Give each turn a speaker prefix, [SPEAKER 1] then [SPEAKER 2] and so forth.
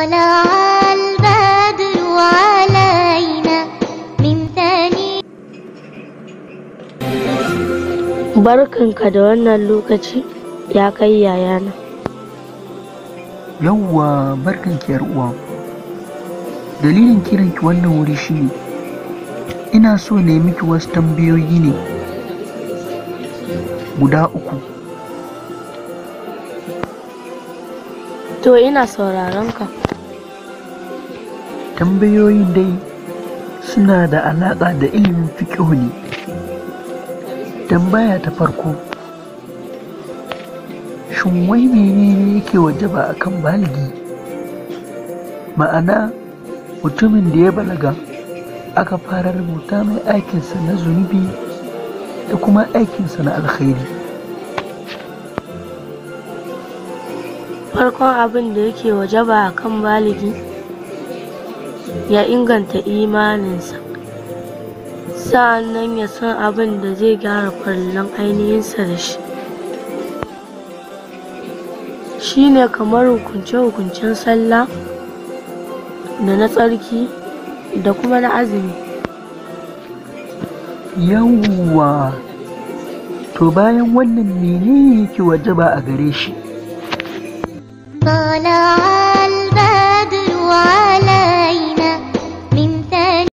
[SPEAKER 1] طلع البدر علينا من ثني.
[SPEAKER 2] Barkanka da wannan lokaci ya kai yayana.
[SPEAKER 3] Yawwa, barkanki yar uwa. Dalilin kiranki wannan wuri shine ina so ne miki wasu tambayoyi ne guda 3.
[SPEAKER 2] To ina sauraron ka.
[SPEAKER 3] Tambayoyin dai suna da alaƙa da ilimin fiƙihu ne. Tambaya ta farko, shin wai menene yake wajaba akan baligi? Ma'ana mutumin da ya balaga aka fara rubuta mai aikinsa na zunubi da kuma aikinsa na alkhairi.
[SPEAKER 2] Farkon abin da yake wajaba akan baligi ya inganta imaninsa, sa'annan ya san abin da zai gyara farillan ainihinsa da shi. Shi ne kamar hukunce-hukuncen sallah da na tsarki da kuma na azumi.
[SPEAKER 3] Yawwa, to bayan wannan menene yake wajaba a gare shi?
[SPEAKER 1] طلع